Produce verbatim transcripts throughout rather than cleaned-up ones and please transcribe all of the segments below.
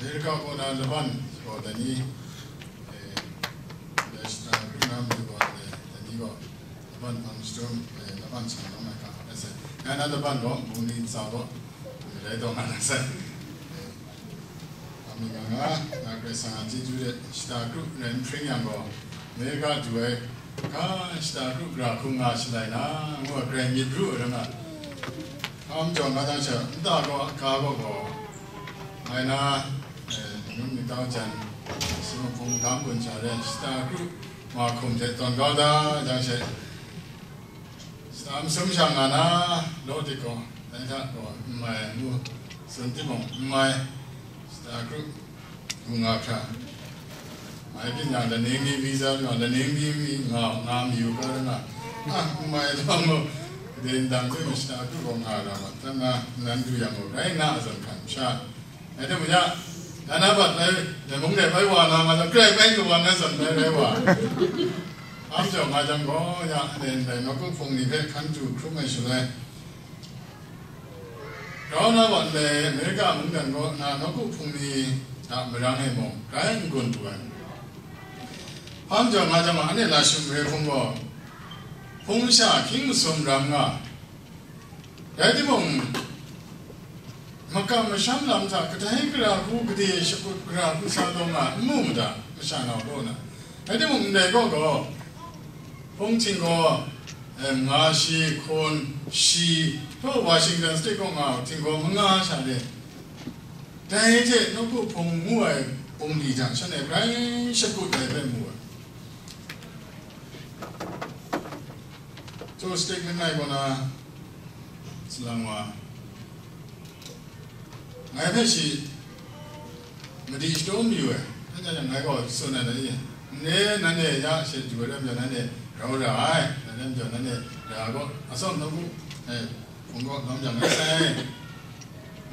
America kaw na laban gaw dai ni, eh, dai shata kru na matu gaw, eh, dai ni gaw laban hpang shadum, eh, laban shang na mai hka, eh, sai. Ngai na laban gaw, bungli ntsa gaw, eh, rai taw nga na sai. Eh, Ami nga nga, nga Karai Kasang a chyeju de shata kru rai n hpring yang gaw, America du ai, ga shata kru gara hkung nga shalai na, ngu ai, grai myit ru ai rai nga. Hkam jaw nga jang she, nta gaw, ga gaw gaw, ngai na, eh, num ni tau jan, si ma hpung gam gun sha re, shata kru ma hkum hte tawn kau da, jang she, shata masum sha nga na, law dik gaw, dai hta gaw, n mai, ngu, tsun timung, n mai, shata kru, ngu nga hkra. Mai byin yang, laning ni visa lu yang, laning ni mi nga, nga mayu ga rai nga. Ah, n mai law mu, den dang de, shata kru gaw nga ra ma, tan na, nan du yang gaw, rai na, a zawn hkan sha. Rai timung ya, dan na bat bai, dai mung de bai wa na, nga, grai bai lu wa na zawn bai rai wa. Am jau nga jang gaw, ya, den dai nawku hpung ni hpe hkan du hkrum ai shaloi, Rau na wa ndai Amerika mungdan kaw na nawku hpung ni a marang e mung, grai n-gun pru ai. Hpa majaw nga jang ma, anhte Lashun Mare hpung gaw, hpung masha hkying masum ram nga, rai timung, makam masham lam hta kadai gara hku, gade shakut gara hku sa taw nga, n mu mada, masha nau kaw na. Rai timung, ndai kaw gaw, hpung htinggaw, em, nga shi, hkun, shi, hpaw Washington State kaw nga htinggaw manga sha de, dai hte nawku hpung ngu ai bungli jang shanhte grai shakut ai hpe mu ai. So, statement ngai kaw na salang wa, ngai hpe shi madi shadaw mayu ai, anhte yang ngai gaw tsun ai, nanhte, nanhte ya she du ai lam jaw, nanhte rau ra ai, dai lam jaw, nanhte ra gaw, atsawm nawku, eh, hpung gaw lam jaw ngai sai.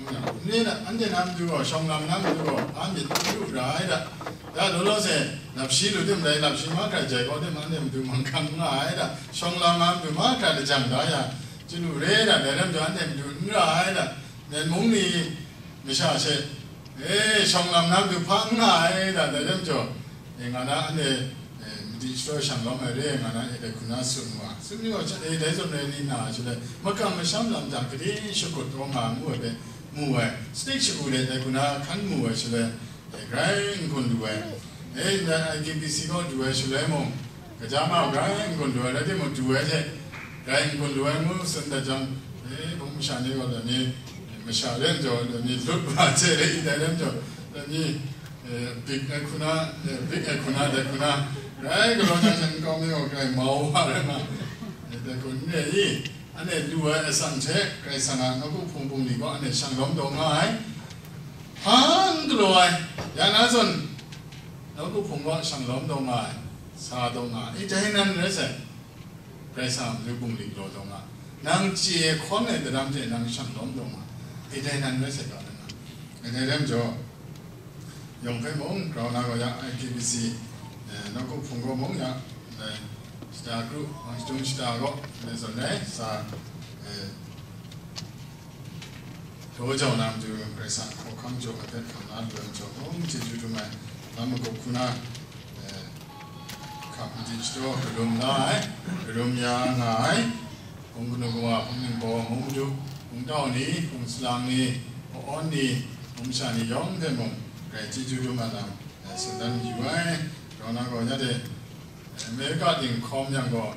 Nni na, anhte na matu gaw, shawng lam na matu gaw, a myit n lu ra ai da. Ya, law law se, lapshi lu tim rai, lapshi mahkra jai gaw tim, anhte matu manghkang nga ai da. Shawng lam na matu mahkra lajang da ya, chyalu re da, dai lam jaw anhte matu n ra ai da. Myen mung ni masha she, e, shawng lam na matu hpa n nga ai da, dai lam jaw, e, nga na anhte, e, madi shadaw shang lawm ai re, nga na, e, dai hku na tsun wa. Tsun wa, e, dai zawn rai ni na, shaloi, makam masham lam hta gade shakut taw nga ngu ai hpe mu ai, state shagu de dai hku na hkan mu ai shaloi, e, grai n-gun lu ai. E, ndai I K B C kaw du ai shaloi mung, gaja ma grai n-gun lu ai, rai timung, du ai hte grai n-gun lu ai ngu tsun dat jang, e, hpung masha ni gaw, dai ni, masha len jaw, dai ni lut wa hte, e, dai len jaw, dai ni, e, bik ai hku na, e, bik ai hku na, dai hku na, grai galaw na shan kau mi gaw, grai mau wa rai ma, e, dai hku n re i, anhte lu ai atsam hte, Karai Kasang a nawku hpung bungli gaw anhte shang lawm taw nga ai, hpa n galaw ai, ya na zawn, nawku hpung gaw shang lawm taw nga ai, sa taw nga ai, e, dai nan rai sai. Karai Kasang a matu bungli galaw taw nga, nang chye hkawn ai daram hte nang shang lawm taw nga, e, dai nan rai sai ga na nga. E, dai lam jaw, yawng hpe mung, grau na gaw ya, I K B C, e, nawku hpung gaw mung ya, ndai shata kru, hpang shadum shata gaw, ndai zawn rai, sa, e, daw jau na matu, Karai Kasang hkawhkam jaw ai hpe hkam na lu ai majaw, mung chyeju dum ai, lam magup hku na, e, hkap madi shadaw, karum la ai, karum ya nga ai, hpung kanu kawa, hpung ningbaw, hpung madu, hpung tau ni, hpung salang ni, hpung awn ni, hpung masha ni yawng hte mung, grai chyeju dum ai lam, e, tsun dan mayu ai, grau na gaw ya de, Amerika ting hkawm yang gaw,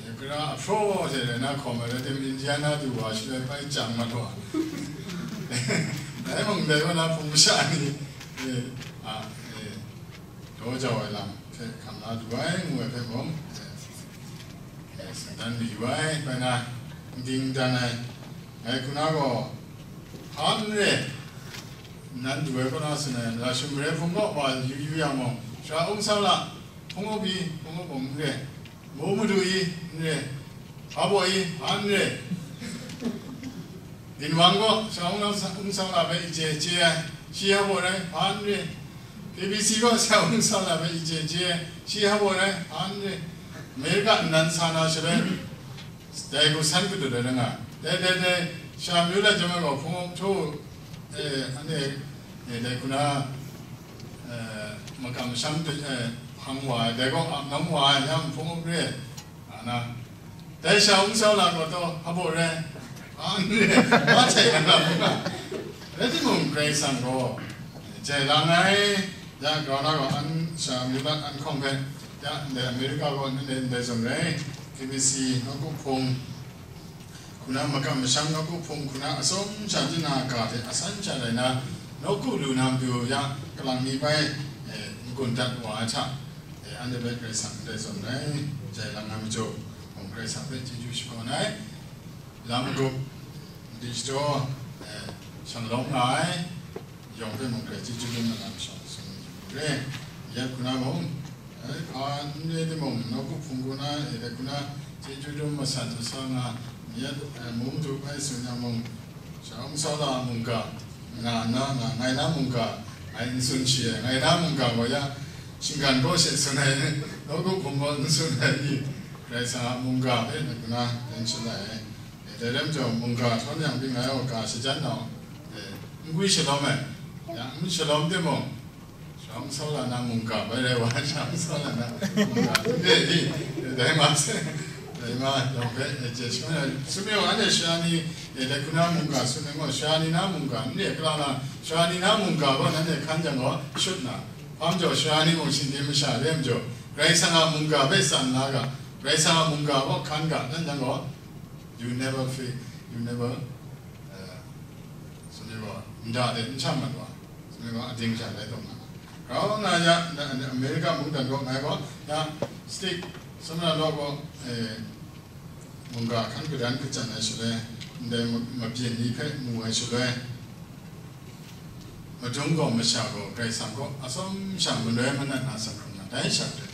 e, gara ahpraw hte rai na hkawm ai rai tim, Indiana du wa shaloi bai chyang mat wa. Dai mung dai wa na hpung masha ni, e, a, e, daw jau ai lam hpe hkam la du ai, ngu ai hpe mung, e, e, tsun dan mayu ai, bai na, n ging dan ai, ngai hku na gaw, hpa n re, nan du ai kaw na tsun ai, Lashun Mare hpung gaw wa yu yu yang mung, Sara Aung San la, hpung up i, hpung up mung n re, Mu Madu i, n re, Hpa Baw i, hpa n re. Ginwang gaw Sara Aung San, Aung San la hpe i chye chye ai, shi hpa baw rai, hpa n re. K B C gaw Sara Aung San la hpe i chye chye ai, shi hpa baw rai, hpa n re. Amerika nnan sa na shaloi, dai hku san gadut ai rai nga. Dai, dai, dai, sha mayu la jang ai gaw, hpung up htaw, e, anhte, Dai hku na, eh, makam masham hpang wa ai, dai gaw ap nang wa ai, ya nhpung up re, nga na. Dai sha Aung Saula gaw taw, hpa baw re, a n re, a hte na lam nga. Rai timung, Karai Kasang gaw jai lang ai, ya grau na gaw an sha Mulat an hkawng hpe, ya ndai America gaw ndai ndai zawn rai, K B C nawku hpung, hku na makam masham nawku hpung hku na atsawm sha tinang a ga hte asan sha rai na, nawku lu na matu ya kalang mi bai, eh, n-gun dat wa ai hta, eh, anhte hpe Karai Kasang ndai zawn rai, jai lang ai majaw, mung Karai Kasang hpe chyeju shakawn ai. Lam magup, di shadaw, eh, shanglawng nga ai, yawng hpe mung Karai chyeju dum na lam shawng sung re. Ya hku na mung, eh, hpa n re timung, nawku hpung hku na, eh, dai hku na, chyeju dum masat masa nga, ya, eh, mung du bai tsun yang mung, sha Aung Saula mungga, nga na, nga ngai na mungga, ngai n tsun shi ai, ngai na mungga gaw ya, shinggan gaw she tsun ai, nawku hpung gaw n tsun ai ni, Karai Kasang a mungga hpe na hku na, ten shalai ai. Eh, dai rai majaw, mungga htawn yang pyi ngai gaw ga shajan nau, eh, n gwi shalawm ai, ya, n shalawm timung, sha Aung Saula na mungga bai rai wa, sha Aung Saula na mungga n re ni, eh, dai ma se, dai ma yawng hpe, eh, je shangai ai. Sumyaw anhte sha ni, eh, dai hku na mungga tsun ai gaw, sha ni na mungga n re kala na, sha ni na mungga gaw nanhte hkan jang gaw, shut na, hpa majaw sha ni mung shingdim masha re majaw, Karai Kasang a mungga hpe tsan la ga, Karai Kasang a mungga gaw hkan ga, dan jang gaw, you never feel, you never, eh, sumyaw gaw, nda de n shang mat wa, sumyaw gaw, ading sha rai taw nga. Grau na ya, na, na America mungdan gaw ngai gaw, ya, stick, samra law gaw, eh, mungga hkan gadan kachyan ai shaloi, ndai ma-, mabyin ni hpe mu ai shaloi, madung gaw masha gaw Karai Kasang kaw atsawm sha maloi manat na sa hkrum na, dai sha hte.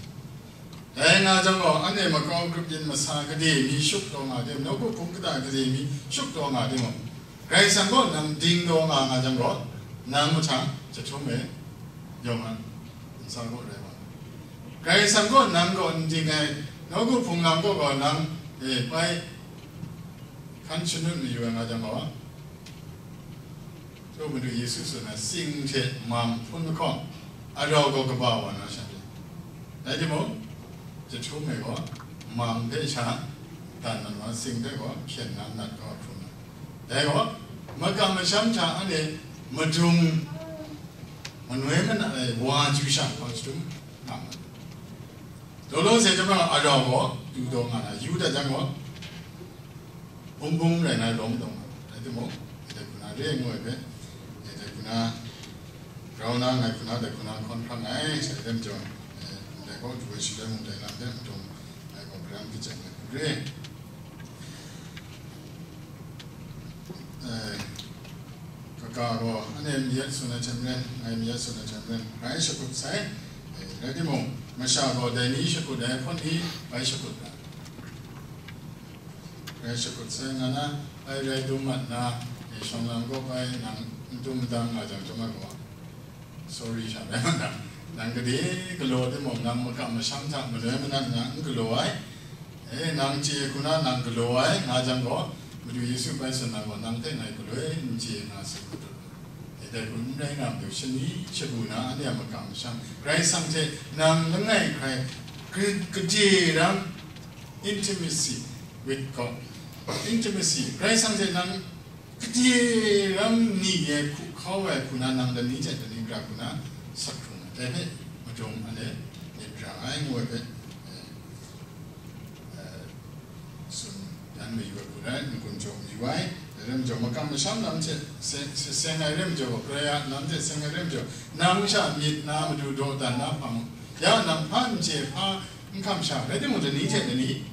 Dai nga jang gaw, anhte makau grup yin masa gade mi shuk taw nga tim, nawku hpung kata gade mi shuk taw nga timung, Karai Kasang kaw nang ding taw nga nga jang gaw, nang mahtang jahtum e yawng a ntsa gaw rai wa. Karai Kasang kaw nang kaw n ding ai, nawku hpung lam kaw gaw nang, e, bai hkan shanut mayu ai nga jang gaw, Madu Yesu tsun ai, sing hte mang hpun lahkawng, arau gaw kaba wa na sha pyi. Rai timung, jahtum e gaw, mang hpe sha dan na wa, sing hpe gaw hpyen na nat kau hkrum ai. Dai gaw, makam masham hta anhte madung manoi manat ai wa chyu sha hpang shadum nga ma. Dawlawng se chyawm arau gaw du taw nga na, yu dat jang gaw, bum bum rai na lawm taw nga na. Rai timung, dai hku na re ai ngu ai hpe, dai hku na grau na, ngai hku na, dai hku na hkawn hprang ai, sai dem jaw, dai gaw du ai shaloi mung dai lam de mung, ngai gaw garan kachyan ai hku re. Eh, kaka gaw, anhte mayat tsun ai hte maren, ngai mayat tsun ai hte maren, rai shakut sai. Eh, rai timung, masha gaw dai ni shakut ai hpawt ni bai shakut ga. Rai shakut sai nga na, bai rai dum mat na, eh, shawng lam gaw bai nang n dum n dang nga jang chyawm ai gaw. Sorry sha rai nang. Nang gade galaw timung, nang makam masham hta maloi manat nang n galaw ai. E, nang chye hku na nang galaw ai, nga jang gaw, Madu Yesu bai tsun na gaw, nang hte ngai galoi n chye nga se hku tut. E, dai hku n rai nga matu, shani shagu na anhte a makam masham, Karai Kasang hte nang langai hkrai, ka-, gade ram, intimacy with God. Intimacy, Karai Kasang hte nang gade ram ni e hku hkau ai hku na nang lani hte lani gra hku na sak hkrung ai. Dai hpe madung anhte myit ra ai ngu ai hpe, eh, eh, tsun dan mayu ai hku rai, n-gun jaw mayu ai. Dai rai majaw, makam masham lam hte se-, se-, seng ai rai majaw, Karai a lam hte seng ai rai majaw, nang sha myit na matu dawdan na hpang, ya nang hpa n chye, hpa n hkam sha, rai timung, lani hte lani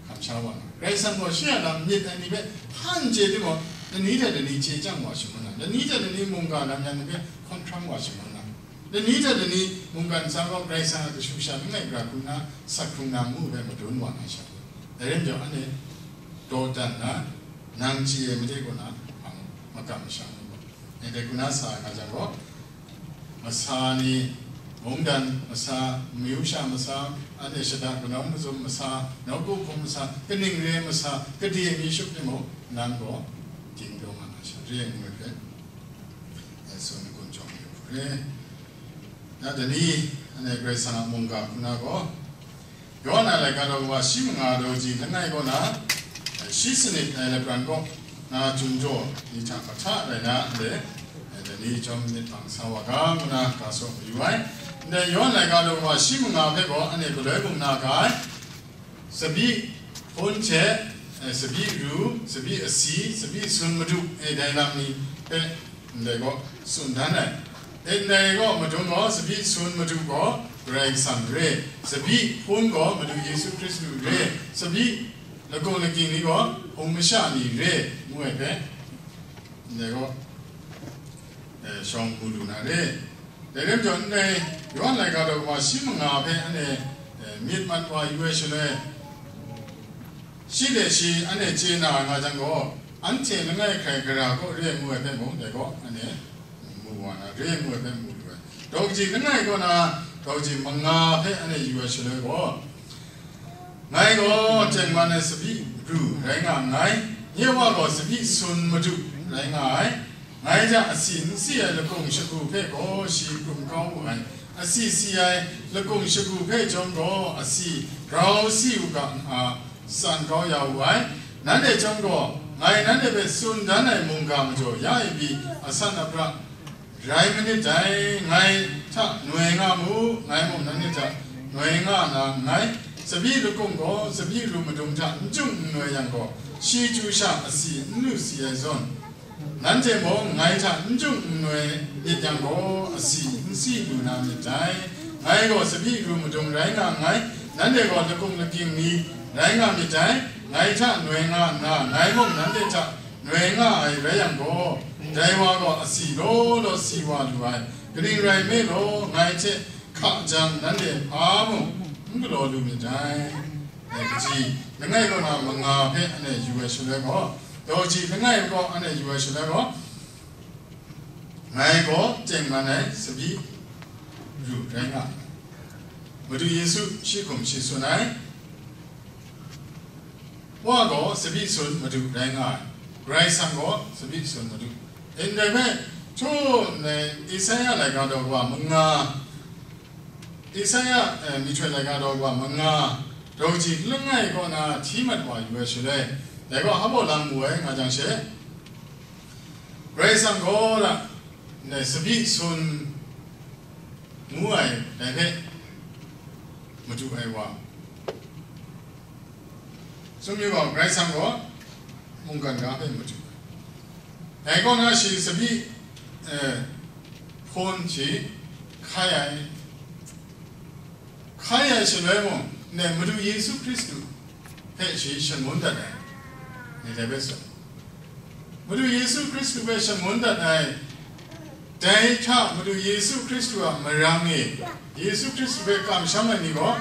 hkam sha wa na. Karai Kasang gaw shi a lam myit ai ni hpe hpa n chye timung, lani hte lani chye chyang wa shangun na, lani hte lani mungga lam yan ni hpe hkawn hkrang wa shangun na, lani hte lani mungkan sa gaw Karai Kasang a kashu sha langai gra hku na sak hkrung na ngu hpe madun wa na sha. Dai rai majaw, anhte dawdan na, nang chye ai made kaw na hpang makam masham ngu gaw, dai hku na sa ai nga jang gaw, masa ni, mungdan masa, mayu sha masa, anhte shada kanau mazum masa, nawku hpung masa, kaning re ai masa, gade mi shut timung, nang gaw ding taw nga na sha re ai ngu ai hpe, e, tsun n-gun jaw ai Ni, ya dai ni, anhte Karai Kasang a mungga hku na gaw, Yawhan a laika daw kawa shi manga daw kaji langai kaw na, shi sanit ai lapran kaw na chun jaw ni hta mahta rai na, anhte dai ni chyawm myit bang sa wa ga, ngu na ga saw mayu ai. Ndai Yawhan laika daw kawa shi manga hpe gaw, anhte galoi mung na ga ai. Tsabyi hpun hte, eh, tsabyi ru, tsabyi asi, tsabyi sun madu, eh, dai lam ni hpe ndai gaw tsun dan ai. Eh, ndai gaw madung gaw tsabyi sun madu gaw Karai Kasang re, tsabyi hpun gaw Madu Yesu Hkristu re, tsabyi lakung lakying ni gaw hpung masha ni re, ngu ai hpe, ndai gaw, eh, shawng mu lu na re. Dai lam jaw ndai, Yawhan laika daw kawa shi manga hpe anhte, eh, myit mat wa yu ai shaloi, shi de shi anhte chye na nga jang gaw, anhte langai hkrai gara kaw re ngu ai hpe mung, dai gaw anhte mu wa na re ngu ai hpe mu lu ai. Daw kaji langai kaw na, daw kaji manga hpe anhte yu ai shaloi gaw, ngai gaw tengman ai tsabyi ru rai nga nngai, nye wa gaw tsabyi sun madu rai nga ai. Ngai hta asi n si ai lakung shagu hpe gaw shi hkrum kau wu ai. Asi si ai lakung shagu hpe chyawm gaw asi grau si u ga, a, san kau ya wu ai. Nanhte chyawm gaw, ngai nanhte hpe tsun dan ai mungga majaw ya e pyi, asan apra rai manit dai, ngai hta noi nga mu, ngai mung nanhte hta noi nga na nngai. Tsabyi lakung gaw tsabyi ru madung hta n jung n noi yang gaw, shi chyu sha asi n lu si ai zawn, nanhte mung ngai hta n jung n noi myit yang gaw, asi n si lu na myit dai. Ngai gaw tsabyi ru madung rai nga nngai, nanhte gaw lakung lakying ni rai nga myit dai. Ngai hta noi nga nna, ngai mung nanhte hta noi nga ai rai yang gaw, dai wa gaw asi law law si wa lu ai. Kaning rai nme law, ngai hte hka jang nanhte hpa mung n galaw lu myit dai. Dai kaji langai kaw na manga hpe anhte yu ai shaloi gaw, daw kaji langai kaw anhte yu ai shaloi gaw, ngai gaw tengman ai tsabyi ru rai nga ai. Madu Yesu shi hkum shi tsun ai. Wa gaw tsabyi sun madu rai nga ai. Karai Kasang gaw tsabyi sun madu. Ndai hpe, htu ndai Isaya laika daw wa manga, Isaya, eh, myihtoi laika daw wa manga, daw kaji langai kaw na hti mat wa yu ai shaloi, dai gaw hpa baw lang mu ai nga jang she, Karai Kasang gaw la, ndai tsabyi sun ngu ai dai hpe madu ai wa, tsun mi gaw, Karai Kasang gaw mungkan ga hpe madu ai. Dai kaw na shi tsabyi, eh, hpun shi hkai ai, hkai ai shaloi mung, ndai Madu Yesu Hkristu hpe shi shangun dat ai, ni dai hpe tsun. Madu Yesu Hkristu hpe shangun dat ai, dai hta Madu Yesu Hkristu a marang e, Yesu Hkristu hpe kamsham ai ni gaw,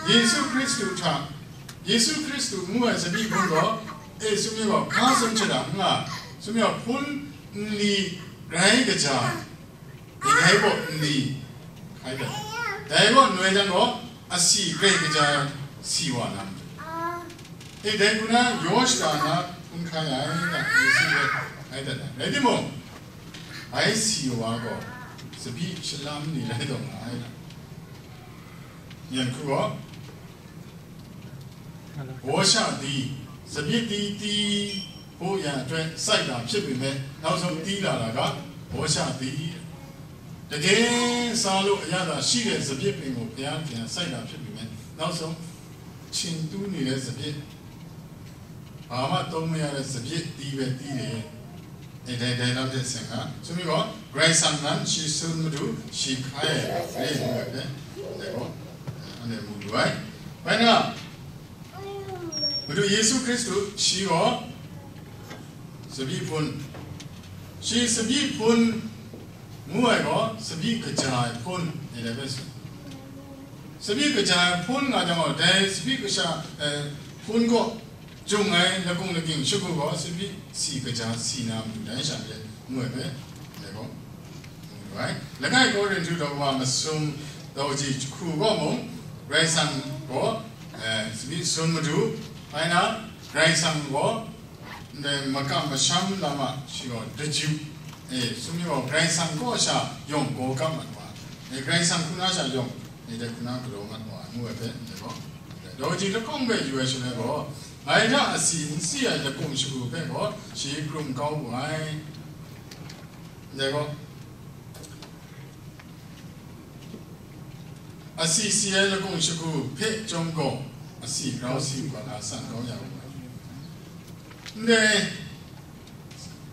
Yesu Hkristu hta, Yesu Hkristu ngu ai tsabyi hpun gaw, e, tsun mi gaw, hka tsun shada n nga, tsun mi gaw, hpun nli rai kaja, dai gaw nli hkai dat. Dai gaw noi jang gaw, asi grai kaja si wa na matu. E, dai hku na yaw shada na hpun hkai ai na, Yesu hpe hkai dat ai. Rai timung, bai si wa gaw, tsabyi shalam ni rai taw nga ai na. Nyan hku gaw, Baw sha di, tsabyi di ti hpaw ya hte sai da hpyit mi me, nau zawn di la la ga, baw sha di. တကယ်စားလို့အရသာရှိတဲ့စပျစ်ပင်ကိုဘုရားထံက စိုက်တာဖြစ်ပေမဲ့၊ နောက်ဆုံး၊ ခြင်တူးနေတဲ့စပျစ်၊ ဘာမှသုံးမရတဲ့စပျစ်သီးပဲသီးတယ်။ အဲ၊ ဒါ၊ ဒါလောက်တဲ့ဆင်က၊ ဆိုပြီးတော့၊ Grayson က she soon မတူ၊ she ခိုင်းရတယ်။ အဲ၊ ဟုတ်တယ်။ ဒါတော့၊ အဲ့ဒါမူလွယ်။ ဘယ်နဲ့၊ ဘုရားယေရှုခရစ်သူ၊ she ရော၊ စပျစ်ဖုံး၊ she စပျစ်ဖုံး၊ မူဝဲတော့၊ စပျစ်ကကြာဖုံး၊ အဲ့ဒါပဲဆို။ စပျစ်ကကြာဖုံးကကြောင့်၊ ဒါ၊ စပျစ်ကကြာ၊ အဲ၊ ဖုံးကို၊ ကျုံငယ်၊ လကုံလကင်၊ ရှုပ်ကို၊ စပျစ်စီကကြာစီနာမူတိုင်းရှာတဲ့၊ မူဝဲပဲ။ ဒါတော့၊ လကင်ကိုရင်ထူတော့၊ မစုံတော့ကြည့်ခုပေါ့မုံ၊ Grayson ကို၊ အဲ၊ စပျစ်စုံမတူ၊ အဲ့ဒါ၊ Grayson ကို၊ မကမရှမ်းလာမှရှိတော့၊ တကျူ၊ E, sumyu gaw Karai Kasang kaw sha yawng gaw kap mat wa, e, Karai Kasang hkru na sha yawng, e, dai hkru na galaw mat wa, ngu ai hpe, ndai gaw, daw ji lahkawng hpe yu ai shaloi gaw, ngai hta asi n si ai lakung shagu hpe gaw, shi krum kau wu ai. Ndai gaw, asi si ai lakung shagu hpe chyawm gaw, asi grau si wa na san kau ya u ai. Ndai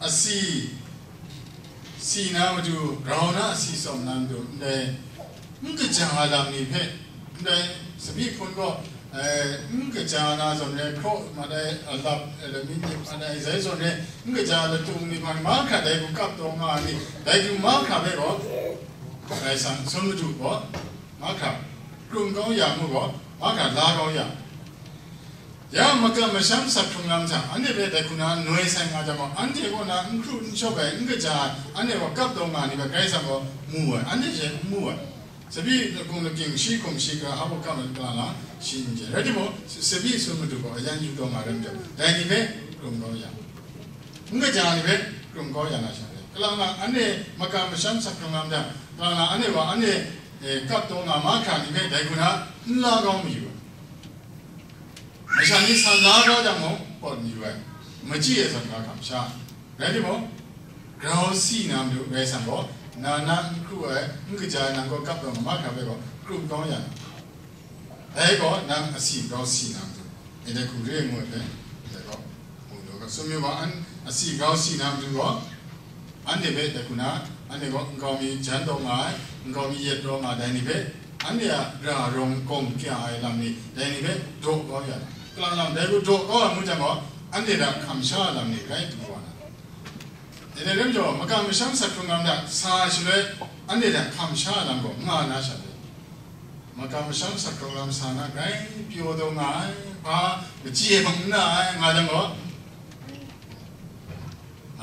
asi si na matu, grau na asi tsawm na matu, ndai n kaja lam ni hpe, ndai sabi hpun gaw, eh, n kaja na zawn re, hkraw mat ai, alap, eh, lamying ni mat ai, zai zawn re, n kaja latung ni hpang mahkra dai hku kap taw nga ai ni, dai hku mahkra hpe gaw, Karai Kasang sun madu gaw, mahkra krum kau ya mu gaw, mahkra la kau ya. Ya makam masham sak hkrung lam hta, anhte hpe dai hku na noi sai nga jang gaw, anhte kaw na n hkru n shawk ai, n kaja ai, anhte gaw kap taw nga ni hpe Karai Kasang gaw mu ai, anhte she n mu ai. Sabi lakung lakying shi hkum shi hkra hpa hkam ai kalang lang shi n chye. Rai timung, sabi sun madu gaw ayan yu taw nga rai majaw, dai ni hpe krum kau ya. N kaja ni hpe krum kau ya na sha rai. Kalang lang anhte makam masham sak hkrung lam hta, kalang lang anhte gaw anhte, eh, kap taw nga mahkra ni hpe dai hku na n la kau mayu ai. Masha ni san la kau jang mung, pawt mayu ai, machyi ai zawn ga hkam sha. Rai timung, grau si na matu Karai Kasang gaw, na na n hkru ai, n kaja ai nang kaw kap taw nga mahkra hpe gaw, krum kau ya na. Dai gaw nang asi grau si na matu, e dai hku re ngu ai hpe, dai gaw, mu lu ga. Sumyu gaw an asi grau si na matu gaw, anhte hpe dai hku na, anhte gaw nkau mi jan taw nga ai, nkau mi yet taw nga ai, dai ni hpe, anhte a ra rawng gawng kya ai lam ni, dai ni hpe daw kau ya na. Kalang lang dai hku daw kau ai ngu jang gaw, anhte hta hkam sha ai lam ni rai du wa na. Dai rai majaw, makam masham sak hkrung lam hta sa ai shaloi, anhte hta hkam sha ai lam gaw nga na sha rai. Makam masham sak hkrung lam sa na, grai pyaw taw nga ai, hpa machyi ai hpang n na ai, nga jang gaw,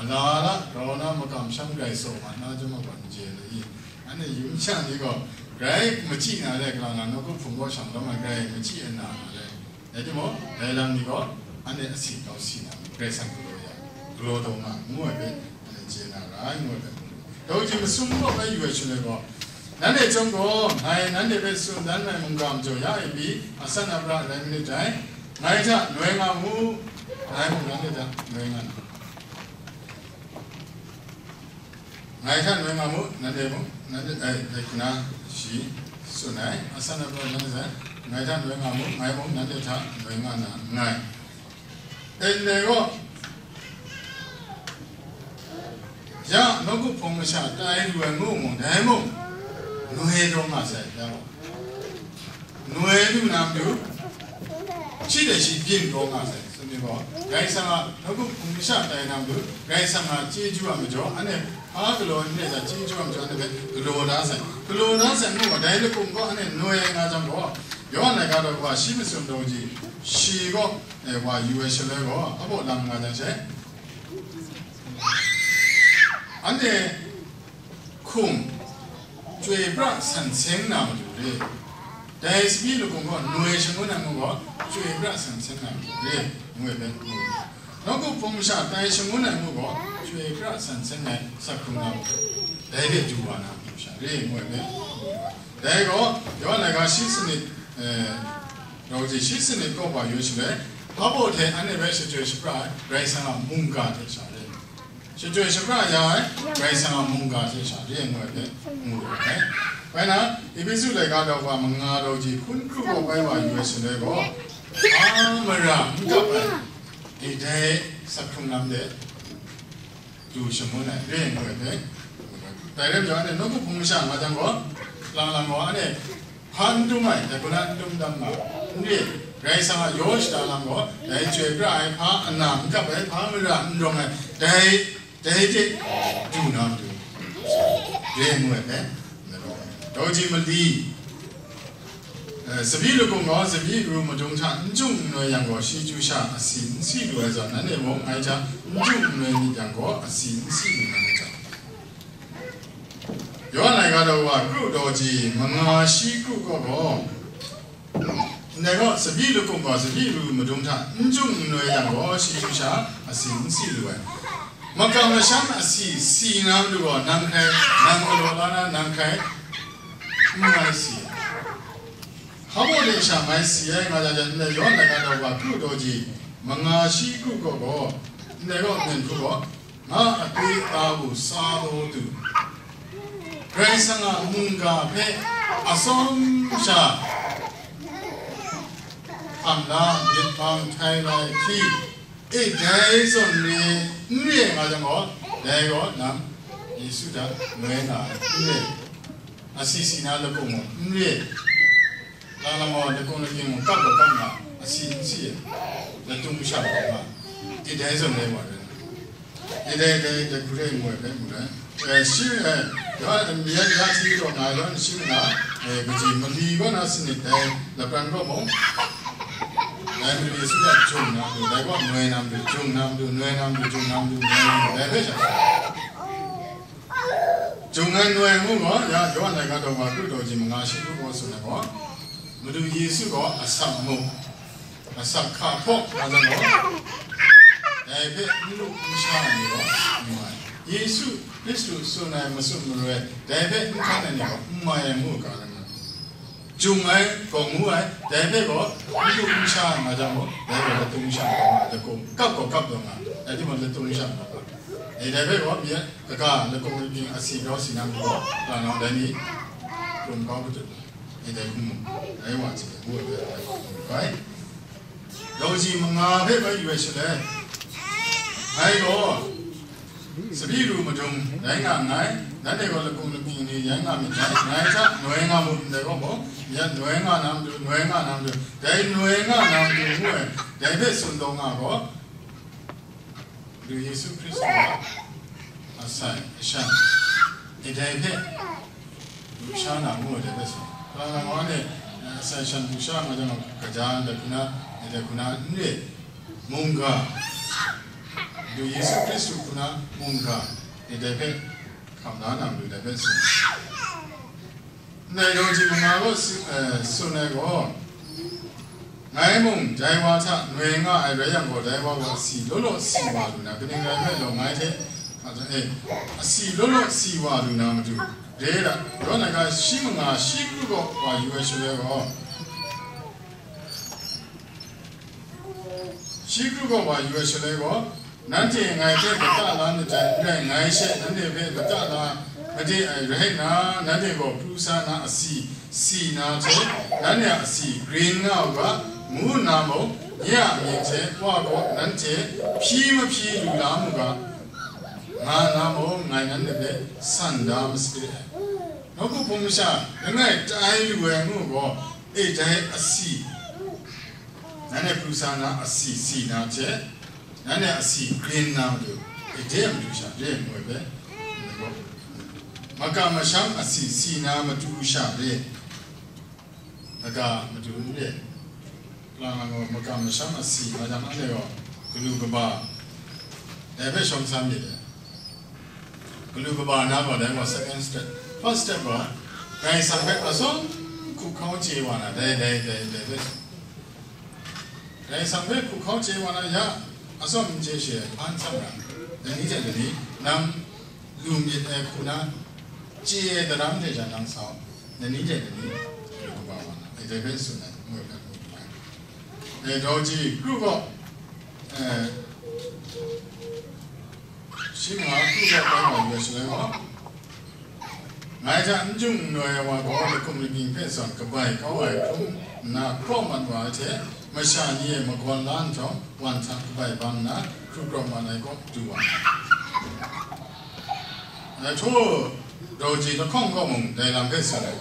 ala la grau na makam masham grai saw mat na chyawm a gaw n chye ai i? Anhte yum sha ni gaw grai machyi na le, kalang na nawku hpung gaw shang lawm ai, grai machyi ai na na le. Rai timung, dai lam ni gaw, anhte asi grau si na, Karai Kasang galaw ya, galaw taw nga, ngu ai hpe, anhte chye na ra ai, ngu ai hpe, daw ji masum gaw bai yu ai shaloi gaw, nanhte chyawm gaw, ngai nanhte hpe tsun dan ai mungga majaw ya e pyi, asan apra rai manit dai, ngai hta noi nga mu, ngai mung nanhte hta noi nga na. Ngai hta noi nga mu, nanhte mung, nanhte, eh, dai hku na shi tsun ai, asan apra nanhte hta, ngai hta noi nga mu, ngai mung nanhte hta noi nga na nngai. Ndai gaw, ya nawku hpung masha tai lu ai ngu mung, dai mung, noi taw nga sai, ya gaw. Noi lu na matu, shi dai shi byin taw nga sai, sumni gaw, Karai Kasang a nawku hpung masha tai na matu, Karai Kasang a chyeju a majaw, anhte hpa galaw ai n re ai, chyeju a majaw, anhte hpe galaw da sai, galaw da sai ngu gaw, dai lakung gaw anhte noi ai nga jang gaw, Yawhan laika daw wa shi masum daw ji, shi gaw, eh, wa yu ai shaloi gaw, abaw lam nga jang she, anhte hkum chyoi pra san seng na matu re. Dai sabi lakung gaw noi shangun ai ngu gaw, chyoi pra san seng na matu re, ngu ai hpe ngu. Nawku hpung masha tai shangun ai ngu gaw, chyoi pra san seng ai sak hkrung na matu, dai hte du wa na matu sha re, ngu ai hpe ngu. Dai gaw, Yawhan laika shi sanit, eh, daw ji shi sanit kaw wa yu shaloi, hpa baw hte anhte hpe shachyoi shapra ai Karai Kasang a mungga hte sha re. Shachyoi shapra ya ai Karai Kasang a mungga hte sha re ngu ai hpe ngu lu ai. Bai na, Epesu laika daw wa manga daw ji hkun kru gaw bai wa yu ai shaloi gaw, hpa mara n kap ai, dai sak hkrung lam de du shangun ai, re ngu ai hpe. Dai rai majaw, anhte nawku hpung masha nga jang gaw, lang lang gaw, anhte hpa n dum ai, dai hku na n dum dam nga, n re, Karai Kasang a yaw shada lam gaw, dai chyoi pra ai hpa ana n kap ai, hpa mara n rawng ai, dai, dai hte du na matu, re ngu ai hpe, daw ji mali, eh, tsabyi lakung gaw tsabyi ru madung hta n jung n noi yang gaw, shi chyu sha asi n si lu ai zawn, nanhte mung ngai hta n jung n noi myit yang gaw, asi n si lu na myit jang. Yawhan laika daw wa kru daw ji manga shi kru kaw gaw, ndai gaw, tsabyi lakung gaw tsabyi ru madung hta n jung n noi yang gaw, shi chyu sha asi n si lu ai. Makam masham asi si na matu gaw, nang hkrai, nang galaw la na, nang hkrai n mai si ai. Hpa baw de sha ngai si ai nga ja jan, ndai yawn laika daw wa kru daw ji, manga shi kru gaw gaw, ndai gaw myen hku gaw, nga a kwi a bu sa daw du. Karai Kasang a mungga hpe atsawm sha, hkam la, myit hpang, htai lai, hti, e, dai zawn re, n re nga jang gaw, dai gaw nang Yesu hta noi nga ai, n re. Asi si na lakung gaw n re. Lang lang gaw lakung lakying gaw kap gaw kap nga, asi n si ai, latung sha gaw nga, e, dai zawn re wa rai. E, dai, dai, dai hku re ngu ai hpe mu ai. E, shi, e, ya, ya, ya, hti gaw nga ai, shi nga, e, kaji mali gaw na sanit dai lapran gaw mung, dai mali Yesu hta jung na matu, dai gaw noi na matu, jung na matu, noi na matu, jung na matu, noi na matu, dai hpe sha. Jung ai noi ngu gaw, ya, Yawhan laika daw wa kru daw ji manga shi kru gaw tsun ai gaw, Madu Yesu gaw asak mu, asak hka hpaw nga jang gaw, dai hpe n lu n sha ai ni gaw n mai. Yesu Hkristu tsun ai matsun maroi, dai hpe n hkan ai ni gaw n mai ai ngu ga rai nga. Jung ai, gaw ngu ai, dai hpe gaw n lu n sha ai nga jang gaw, dai gaw latung sha ai nga, lakum kap gaw kap taw nga, dai timung latung sha nga ga. E, dai hpe gaw, mi a, kaga, lakum lakying asi grau si na matu gaw, ga nau dai ni, krum kau katut, e, dai hkum mu, dai wa hte, ngu ai hpe, dai hkum mu ai. Daw ji manga hpe bai yu ai shaloi, ngai gaw, sabi ru madung rai nga nngai, nanhte gaw lakum lakying ni rai nga myit dai, ngai hta noi nga mu ndai gaw gaw, ya noi nga na matu, noi nga na matu, dai noi nga na matu ngu ai, dai hpe tsun taw nga gaw, Madu Yesu Hkristu a asai ashan, e, dai hpe, lusha na ngu ai dai hpe sa. Kalang lang wa ne, eh, asai shan lusha nga jang, kaja ndai hku na, eh, dai hku na n re, mungga, Madu Yesu Hkristu hku na mungga, eh, dai hpe hkam la na matu dai hpe tsun. Ndai daw ji manga gaw si-, eh, tsun ai gaw, Ngai mung dai wa hta noi nga ai rai yang gaw, dai wa gaw asi law law si wa lu na, kaning rai nme law ngai hte, hka hta e, asi law law si wa lu na matu, re ai hta, yawn ai ga shi manga shi kru gaw wa yu ai shaloi gaw, shi kru gaw wa yu ai shaloi gaw, Nanhte ngai hpe lata la myit dai n rai, ngai she nanhte hpe lata la made ai rai nna, nanhte gaw pru sa na asi si na hte, nanhte a asi grin nga u ga, ngu nna mung, nye a mying hte Wa gaw nanhte hpyi mahpyi lu la mu ga, nga nna mung, ngai nanhte hpe san da masalit ai. Nawku hpung masha langai tai lu ai ngu gaw, e dai asi, nanhte pru sa na asi si na hte, Nanhte a si grin na matu, ede matu sha re ngu ai hpe, maka masham a si si na matu sha re, maka matu n re. Kalang lang gaw, maka masham a si, ma jang anhte gaw, galu kaba, dai hpe shawng san myit dai. Galu kaba na gaw, dai gaw second step. First step gaw, Karai Kasang hpe atsawm hku hkau chye wa na, dai, dai, dai, dai hpe. Karai Kasang hpe hku hkau chye wa na ya, atsawm n chye she, hpan tsang ra, dai ni hte dai ni, nang lu myit ai hku na, chye ai daram hte jan nang sa u, dai ni hte dai ni, lu kaba wa na, dai hpe tsun ai, ngu ai hpe mu ai. E, daw ji, kru gaw, e, Shi manga kru gaw bai wa yu ai shaloi gaw, ngai hta n jung n noi ai wa gaw, lahkum lahpying hpe zawn kabai kau ai hkrum nna hkraw mat wa ai hte, masha ni e magawn la nhtawm, wan hta kabai bang nna, hkru hkraw mat ai kaw du wa ai. Dai htaw, daw ji lahkawng kaw mung dai lam hpe tsun ai,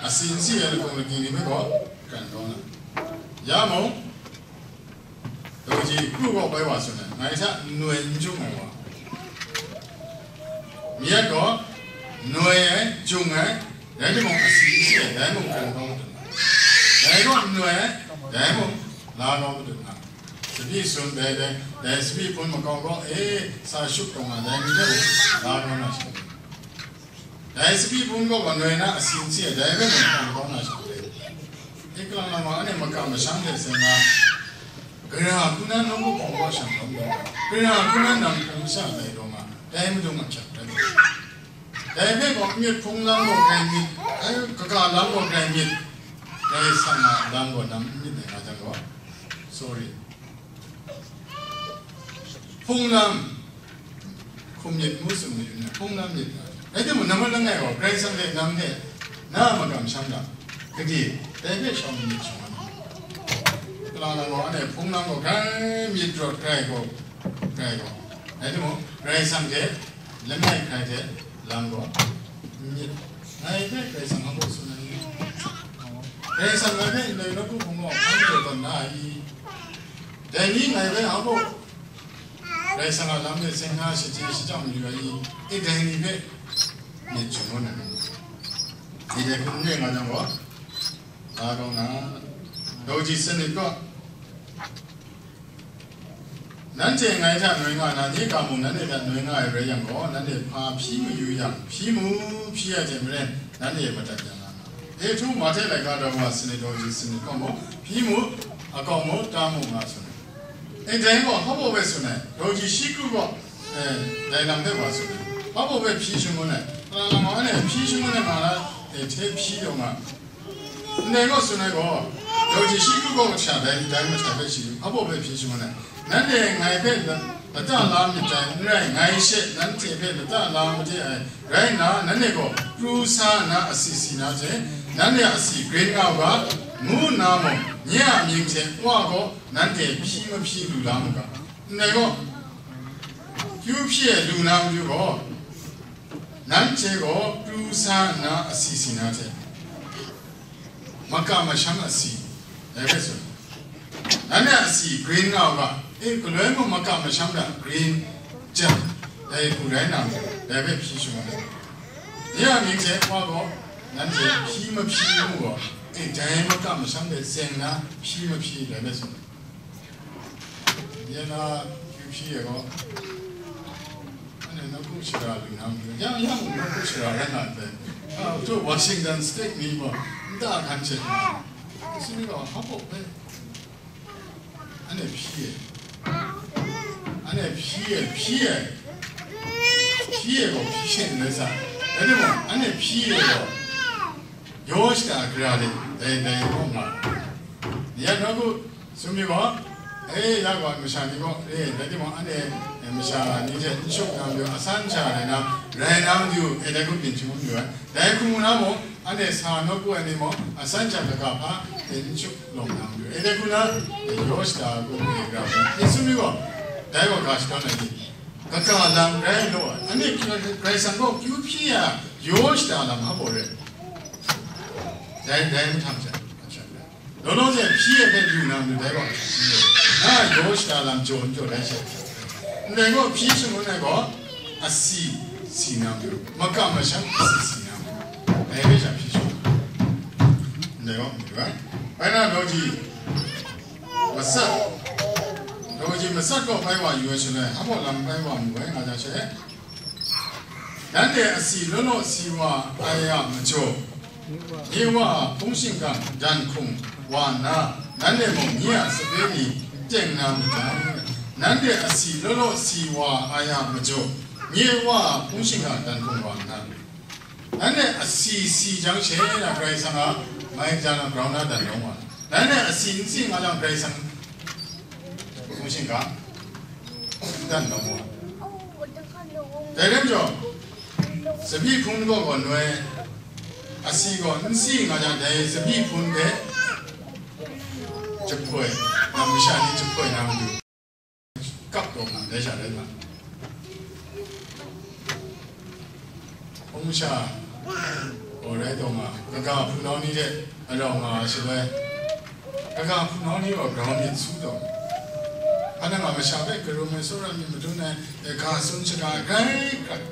a si n si ai lahkum lahpying ni hpe gaw, kran kau na. Ya mung, Daw ji kru gaw bai wa tsun ai, ngai hta n noi n jung ai wa. Mi yat gaw, noi ai, jung ai, rai timung, a si n si ai, dai mung hkran kau madun ai. Dai gaw n noi ai, dai mung la kau madun ai. Sabi sun dai, dai, dai sabi hpun makau gaw, e, sa shup taw nga, dai ni hte mung la kau na shi. Dai sabi hpun gaw wa noi na a si n si ai, dai hpe mung hkam kau na sha re. E, kalang lang wa, anhte maka masham hte seng na, Gara hku na nawku hpawng wa shang rawng gaw, gara hku na nang hpung sha lai rawng a, dai madung a hpyak rai. Dai hpe gaw myit hpung lam gaw grai myit, ai, kaga lam gaw grai myit, Karai Kasang a lam gaw nang n myit ai nga jang gaw, sorry. Hpung lam, hkum myit ngu tsun mayu na, hpung lam myit nga. Rai timung, nambat langai gaw, Karai Kasang hte nang hte na a makam sham ga, gade, dai hpe shawng myit shawng ai. Kalang lang gaw, anhte hpung lam gaw, grai myit rawt, grai gaw, grai gaw. Rai timung, Karai Kasang hte, langai hkrai hte, lam gaw, myit. Ngai hpe Karai Kasang a gaw tsun ai. Karai Kasang ngai hpe ndai nawku hpung gaw, hpang jaw tawn na ai. Dai ni ngai hpe a gaw, Karai Kasang a lam hte seng na shaje shajang mayu ai i? E, dai ni hpe myit hpung ngu na ni? Ni dai hpung n re nga jang gaw, la kau na, daw ji sanit gaw, nanhte ngai hta noi nga na, nye ga mung nanhte hta noi nga ai rai yang gaw, nanhte hpa hpyi mayu yang, hpyi mu, hpyi ai hte maren, nanhte madat ya nga na. Petru, Mahte laika daw wa sanit, daw ji sanit gaw mung, hpyi mu, akau mu, ta mu nga tsun ai. E, dai gaw, hpa baw bai tsun ai, daw ji shi kru gaw, e, dai lam hpe wa tsun ai, hpa baw bai hpyi shangun ai, kalang lang gaw, anhte hpyi shangun ai ma na, e, hte hpyi taw nga. Ndai gaw tsun ai gaw, daw ji shi kru gaw kasha dai, dai mahta hpe shi, hpa baw bai hpyi shangun ai, nanhte ngai hpe la-, lata la myit dai, n rai, ngai she nanhte hpe lata la made ai, rai nna, nanhte gaw pru sa nna asi si na hte, nanhte a asi grin nga u ga, ngu nna mung, nye a mying hte Wa gaw nanhte hpyi mahpyi lu la mu ga. Ndai gaw, kyu hpyi e lu na matu gaw, nanhte gaw pru sa nna asi si na hte, makam masham asi, dai hpe tsun. Nanhte a asi grin nga u ga, e, galoi mung makam masham hta grin jang, dai hku rai na, dai hpe hpyi shangun ai. Nye a mying hte Wa gaw nanhte hpyi mahpyi mu gaw, e, dai makam masham hte tseng na hpyi mahpyi, dai hpe tsun. Ye na, kyu hpyi e gaw, anhte nawku shara lu na matu, yang, yang nawku shara rai na ndai. A, tu Washington State ni gaw, nta hkan hte, si ni gaw, hpa baw hpe, anhte hpyi e. Anhte hpyi e, hpyi e. Hpyi e gaw, hpyi she n rai sa. Rai timung, anhte hpyi e gaw, yaw shada gara de, dai, dai gaw nga. Ni a nawku, Tsun mi gaw, e, ya gaw masha ni gaw, e, dai timung, anhte, e, masha ni hte n shut na matu, asan sha rai na, rai na matu, e, dai hku byin shangun yu ai. Dai hku na mung, anhte sa nawku ai ni mung, asan sha kaga hpa, e, n shut lawm na matu, e, dai hku na, e, yaw shada hku, e, gara hku. E, tsun mi gaw, dai gaw ga shadawn ai ni, kaga lam rai law ai. Anhte Karai Kasang gaw kyu hpyi ya, yaw shada lam hpa baw rai. Dai, dai mahtang hte, Law law hte hpyi e hpe lu na matu, dai gaw hpyi e. Na yaw shada lam jaw n jaw dai she. Ndai gaw hpyi shangun ai gaw, asi si na matu, makam masham asi si na matu, dai hpe sha hpyi shangun. Ndai gaw, ndai bai. Bai na daw ji matsat, daw ji matsat gaw bai wa yu ai shaloi, hpa baw lam bai wa mu ai nga jang she, Nanhte asi law law si wa ai a majaw, nye Wa a hpung shingkang dan hkung wa nna, nanhte mung nye a sape ni teng na myit dai. Nanhte asi law law si wa ai a majaw, nye Wa a hpung shingkang dan hkung wa nna, nanhte asi si jang she na Karai Kasang a mai jan a grau na dan lawm wa, nanhte asi n si nga jang Karai Kasang hpung shingkang dan lawm wa. Dai lam jaw, tsabyi hpung gaw gaw noi, asi gaw n si nga jang, dai tsabyi hpung hpe jahpoi, na masha ni jahpoi na matu, kap taw nga, dai sha rai nga. Hpung sha, gaw rai taw nga, kaga hpunau ni hte arau nga ai shaloi, kaga hpunau ni gaw grau myit su taw, hpa na nga masha hpe karum ai, tsawra myit madun ai, e, ga tsun shada ai, grai hkrat.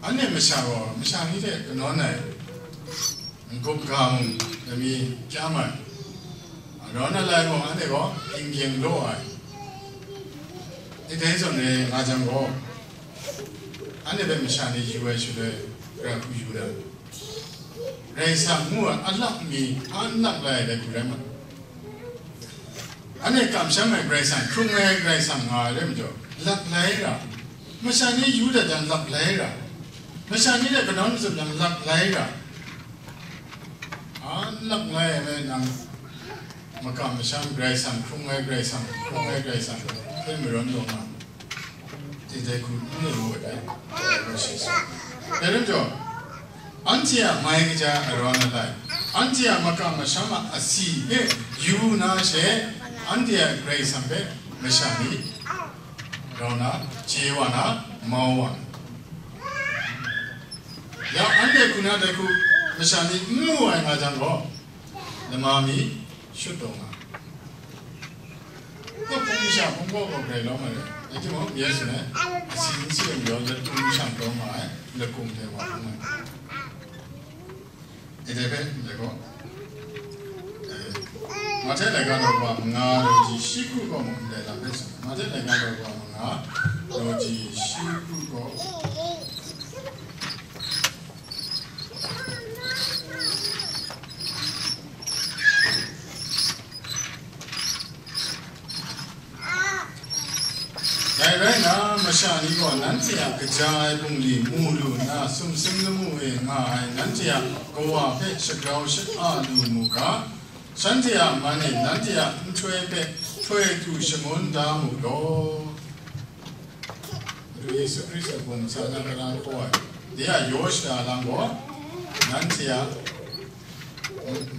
Anhte masha gaw masha ni hte kanawn ai, n-gup ga mung lami kyam ai, arawn alai mung anhte gaw hkying gyeng law ai. E, dai zawn e nga jang gaw, anhte hpe masha ni yu ai shaloi, gara hku yu ai. Karai Kasang ngu ai a lak mi, a n lak lai ai dai hku rai ma. Anhte kamsham ai Karai Kasang, hkrung ai Karai Kasang nga ai rai majaw, laklai ra. Masha ni yu dat yang laklai ra. Masha ni hte kanawn mazum yang laklai ra. A, n laklai ai me nang, makam masham Karai Kasang, hkrung ai Karai Kasang, hkrung ai Karai Kasang hpe marawn taw nga. Dai hku n lu ai dai, dai rai shi sa. Dai lam jaw, anhte a mai kaja arawn alai, anhte a makam masham a asi hpe yu na she, anhte a Karai Kasang hpe masha ni rau na, chye wa na, mau wa na. Ya, anhte hku na dai hku masha ni n mu ai nga jang gaw, lama mi shut taw nga. Kawhpung masha hpung gaw gaw grai lawm ai rai. Rai timung, Yesu e, asi n si ai majaw, lakum shang taw nga ai, lakum hte wa hpung ai. Ndai hpe, ndai gaw, eh, Mahte laika daw wa manga daw ji shi hku gaw mung ndai lam hpe tsun ai. Mahte laika daw wa manga daw ji shi hku gaw, dai rai nna, masha ni gaw nanhte a kaja ai bungli mu lu nna, sumsing lamu e nga ai nanhte a Kawa hpe shagrau sha-, a lu mu ga, shanhte a man e nanhte a nhtoi hpe htoi htu shangun da mu law. Madu Yesu Hkristu a bum sa na gara hkaw ai, de a yaw shada lam gaw, nanhte a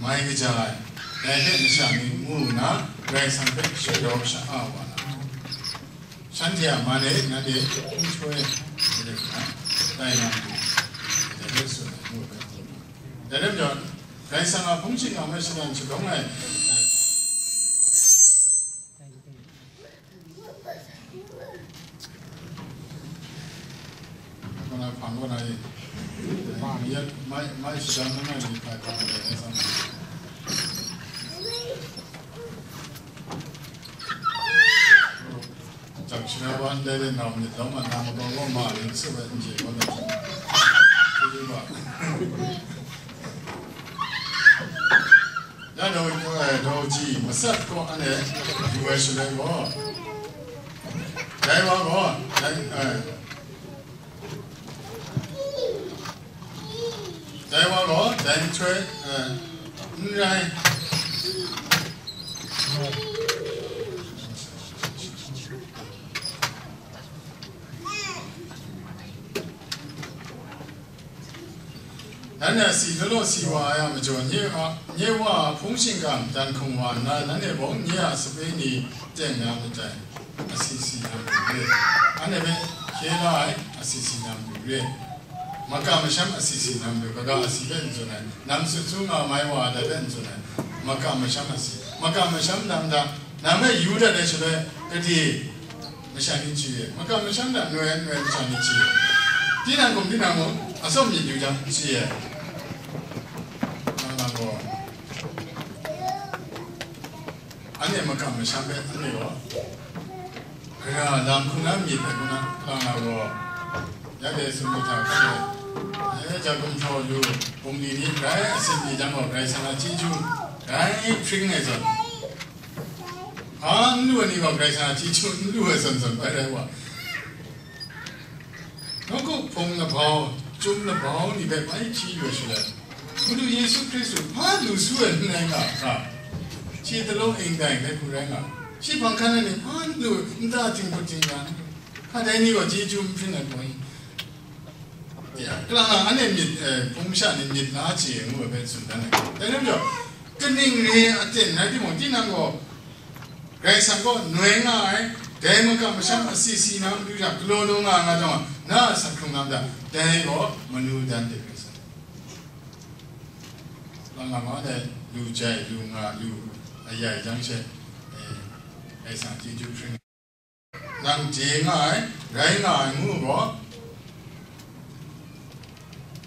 mai kaja ai, dai hpe masha ni mu nna, Karai Kasang hpe shagrau sha-, a wa na, shanhte a man e nanhte n htoi ai, dai na, dai hpe tsun ai, ngu ai. Dai lam jaw, Karai Kasang a hpung shingkang hpe shadawn shalawng ai, kaw na hpang kaw na e. Mai, mai shadang na ngai ni hpai hpang ai, Karai Kasang. Jang shara wa ndai le nau myit lawm a, na makau gaw ma rin su ai n chye gaw na. Ya daw, eh, daw ji matsat gaw anhte yu ai shaloi gaw, dai wa gaw, dai, eh, dai wa gaw, dai nhtoi, eh, n rai. Nanhte a si law law si wa ai a majaw, nye a, nye Wa a hpung shingkang dan hkung wa nna, nanhte gaw nye a sape ni teng na myit dai. Asi si na matu re. Anhte hpe hkye la ai asi si na matu re. Makam masham asi si na matu, kaga asi hpe n tsun ai, nam sut su nga mai wa ai hpe n tsun ai, makam masham asi. Makam masham lam hta, nang hpe yu dat ai shaloi, gade masha ni chye, makam masham hta noi ai, noi ai masha ni chye. Tinang hkum tinang mung, atsawm myit yu jang chye. Nang na gaw, anhte makam masham hpe anhte gaw, gara lam hku na myit ai hku na, lang na gaw, ya de tsun myit hta hkan e, eh, ja gumhpraw lu, bungli ni grai asit ni jang gaw, Karai Kasang a chyeju grai hpring ai zawn, hpa n lu ai ni gaw, Karai Kasang a chyeju n lu ai zawn zawn bai rai wa. Nawku hpung labau, chyum labau ni hpe bai hpyi lu ai shaloi, Madu Yesu Hkristu hpa lu su ai n rai nga hkra, shi talaw ing dai hpe hku rai nga, shi hpang hkan ai ni hpa n lu, nta ting hput ting ya, hka dai ni gaw chyeju n hpring ai gaw, ya, kalang na anhte myit, eh, hpung masha ni myit la chye ngu ai hpe tsun dan ai. Dai lam jaw, kaning re aten rai timung, tinang gaw, Karai Kasang kaw noi nga ai, dai makam masham asi si na matu hta galaw daw nga ai nga jang, na a asak hkrung na mada, dai gaw manu dan de Karai Kasang. Lang nga ma dai, lu jai, lu nga, lu ayai jang she, eh, Karai Kasang chyeju hpring. Nang chye nga ai, rai nga ai ngu gaw,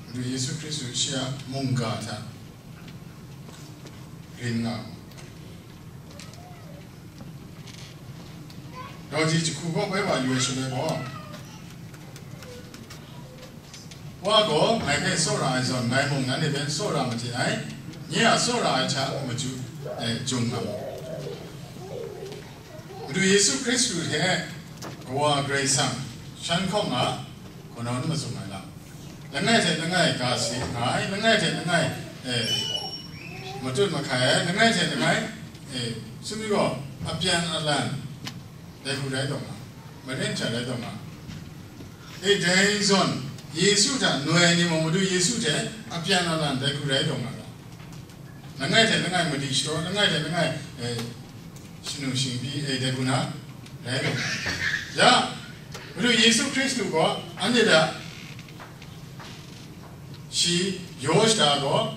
Madu Yesu Hkristu shi a mungga hta rin nga mu. Daw ji jahku gaw bai wa yu ai shaloi gaw, Wa gaw ngai hpe tsawra ai zawn, ngai mung nanhte hpe n tsawra made ai, nye a tsawra ai hta machyu, eh, jung nga mu. Madu Yesu Hkristu hte Kawa Karai Kasang shan hkawng a hkawng ni mazum ai lam, langai hte langai ga si nga ai, langai hte langai, eh, matut mahkai ai, langai hte langai, eh, sumri gaw apyan alan dai hku rai taw nga, maren hta rai taw nga. E, dai zawn Yesu hta noi ai ni mung Madu Yesu hte apyan alan dai hku rai taw nga ga. Langai hte langai madi shadaw, langai hte langai, eh, shanu shingpyi, eh, dai hku na rai taw nga. Ya, Madu Yesu Hkristu gaw anhte hta shi yaw shada gaw,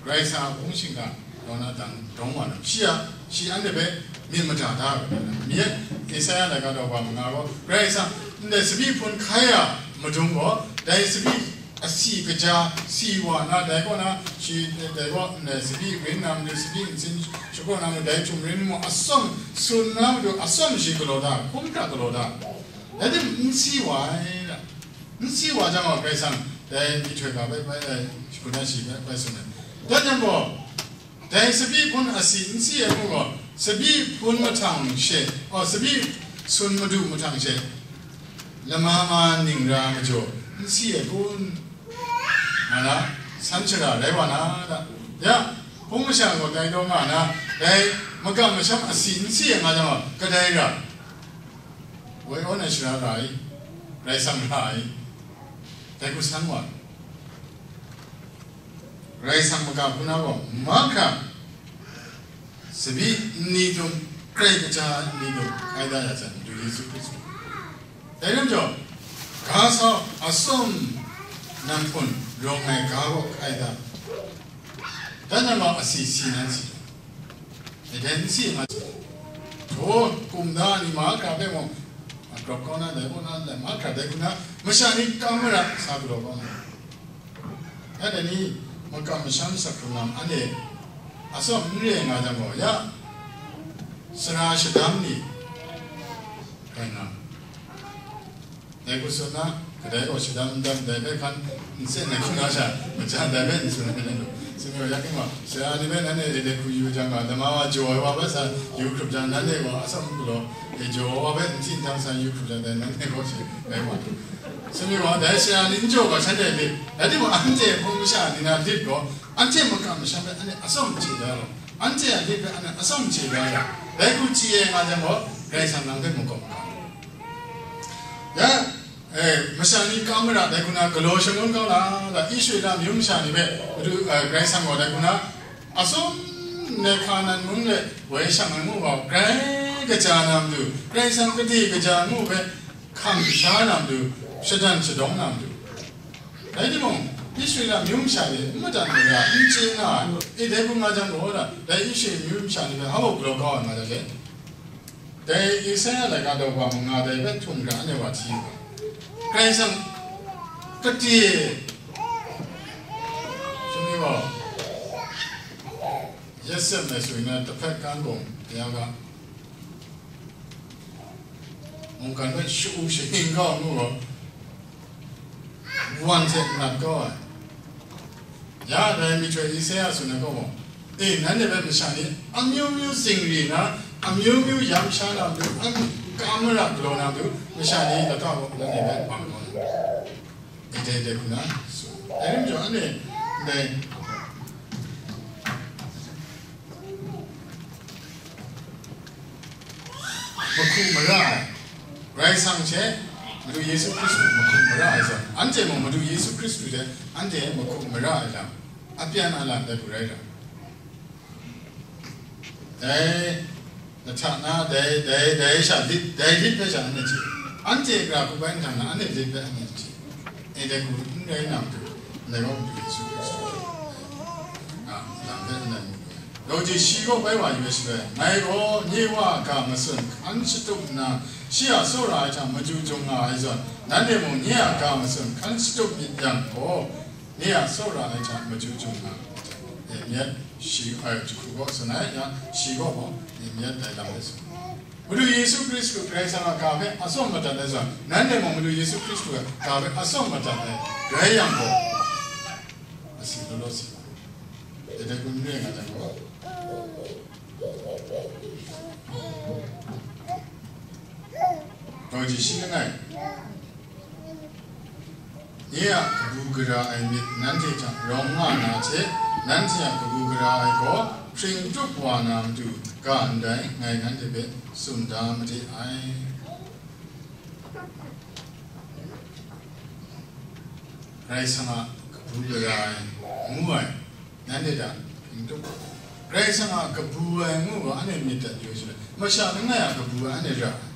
Karai Kasang a hpung shingkang, kaw na dang dawng wa na, shi a, shi anhte hpe myit mada da ai, myit, Isaya laika daw wa manga gaw, Karai Kasang ndai tsabyi hpun hkai a madung gaw, dai tsabyi asi kaja si wa na, dai kaw na, shi, dai kaw ndai tsabyi rin na matu, tsabyi ntsin shakaw na matu, dai htum rin mung atsawm tsun na matu, atsawm shi galaw da, hkum hkra galaw da, dai tim n si wa ai da. N si wa jang gaw, Karai Kasang dai myihtoi ga bai bai ai, shakut na shi bai bai tsun ai. Dan jang gaw, dai tsabyi hpun asi n si ai mung gaw, tsabyi hpun mahtang she, oh, tsabyi sun madu mahtang she, lama ma ning ra majaw n si ai kun? Nga na, san shara rai wa na da. Ya, hpung masha gaw dai daw nga na, dai makam masham asi n si ai nga jang gaw, kadai ra? Woi aw na shara ra ai, Karai Kasang ra ai, dai hku san wa. Karai Kasang maka hku na gaw, mahkra tsabyi nni tum, grai kaja nni tum, hkai da ya san, Madu Yesu Hkristu. Dai lam jaw, ga sau atsawm nan hpun rawng ai ga gaw hkai da. Dan nan gaw asi si nan si. E, dai n si nga si. Htaw, kumda ni mahkra hpe mung, a, grop kau na, dai kaw na, dai mahkra dai hku na, masha ni kam mara sa galaw kau na. Ya, dai ni makam masham sak hkrung lam anhte atsawm n re ai nga jang gaw, ya, sara shadam ni rai nga. Dai hku tsun na, kadai gaw shadam n dam, dai hpe hkan n sen ai hku na sha, maja dai hpe n tsun ai, nanhte sumri gaw, ya king gaw, sara ni hpe nanhte dai hku yu jang ga, lama wa jaw ai wa hpe sa yu hkrup jang, nanhte gaw atsawm galaw e jaw ai wa hpe n hti n htang sa yu hkrup jang, dai nanhte gaw shi rai wa. Sumri gaw, dai sara ni n jaw gaw, shanhte lit, rai timung, anhte hpung masha ni na lit gaw, anhte makam masham hpe anhte atsawm chye da ai, anhte a lit hpe anhte atsawm chye da ai, dai hku chye ai nga jang gaw, Karai Kasang nang hpe makawp makam. Ya, eh, masha ni kam mara dai hku na galaw shangun kau na, da Israela myu masha ni hpe Madu, eh, Karai Kasang gaw dai hku na, atsawm ndai Hkanan mung de woi shang ai ngu gaw, grai kaja na matu, Karai Kasang gade kaja ngu hpe hkam sha na matu, shadan shadawng na matu. Rai timung, Israela myu masha ni n madat mara, n chye nga ai, e, dai hku nga jang gaw, da, dai Israela myu masha ni hpe hpa galaw kau ai nga jang she, dai Isaya laika daw wa manga dai hpe htum hkra anhte wa hti u ga. Karai Kasang kade, sumri gaw, Yasep Mesui na Tahpet Kangkung ya ga, mungkan hpe sha-u shaning kau ngu gaw, wan hte nat kau ai. Ya, dai myihtoi Isaya tsun ai gaw, e, nanhte hpe masha ni amyu myu zingri na, amyu myu yam sha na matu, amyu kam mara galaw na matu, masha ni lata gaw nanhte hpe bang kau na, e, dai dai hku na tsun. Dai rai majaw, anhte ndai mahku mara ai, Karai Kasang hte Madu Yesu Hkristu mahku mara ai zawn, anhte mung Madu Yesu Hkristu hte anhte mahku mara ai lam, apyan alan dai hku rai ra. Dai lahta na, dai, dai, dai sha lit, dai lit hpe sha anhte chye, anhte gara hku bai nhtang na, anhte lit hpe anhte chye, e, dai hku n rai na matu, ndai gaw Madu Yesu Hkristu hte, a, lam hpe n rai mu lu ai. Dawji shi kaw bai wa yu ai shaloi, ngai gaw nye Wa a ga matsun hkan shatup nna, shi a tsawra ai hta maju jung nga ai zawn, nanhte mung nye a ga matsun hkan shatup myit yang gaw, nye a tsawra ai hta maju jung nga ai hte, e, myit shi, e, jahku gaw tsun ai, ya, shi gaw gaw, e, myit dai lam hpe tsun. Madu Yesu Hkristu Karai Kasang a ga hpe atsawm madat ai zawn, nanhte mung Madu Yesu Hkristu a ga hpe atsawm madat ai rai yang gaw, asi law law si wa. Dai hku n re nga jang gaw, Ji shi langai, nye a kabu gara ai myit nanhte hta rawng nga na hte, nanhte a kabu gara ai gaw hpring tup wa na matu ga ndai, ngai nanhte hpe tsun da made ai. Karai Kasang a kabu gara ai ngu ai, nanhte hta hpring tup. Karai Kasang a kabu ai ngu gaw, anhte myit dat yu ai shaloi, masha langai a kabu ai anhte ra ai.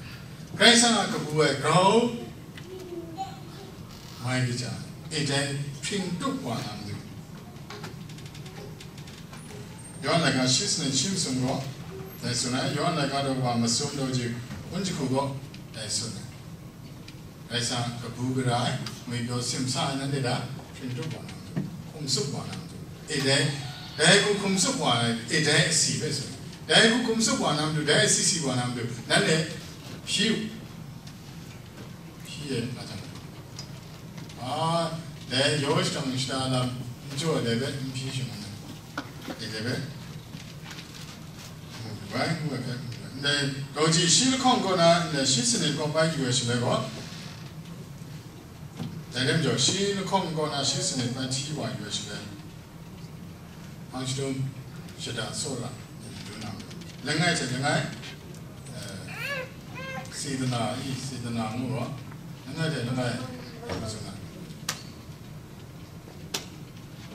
Karai Kasang a kabu ai grau mai kaja, e dai hpring tup wa na matu. Yawhan laika shi sanit shi masum gaw dai tsun ai, Yawhan laika daw wa masum daw ji hpun jahku gaw dai tsun ai. Karai Kasang kabu gara ai, ngwi pyaw simsa ai nanhte hta hpring tup wa na matu, hkum tsup wa na matu. E dai, dai hku hkum tsup wa ai, e dai asi hpe tsun ai. Dai hku hkum tsup wa na matu, dai asi si wa na matu, nanhte hpyi u. Hpyi e nga jang, a, dai yaw shadang shada lam n jaw ai dai hpe n hpyi shangun ai, dai hpe mu yu ai, ngu ai hpe mu yu ai. Ndai daw ji shi lahkawng kaw na, ndai shi sanit kaw bai yu ai shaloi gaw, dai lam jaw, shi lahkawng kaw na shi sanit bai hti wa yu ai shaloi, hpang shadum, shada tsawra, myit madun na matu. Langai hte langai, eh, Setana, i, Setana ngu gaw, langai hte langai, myit madun na.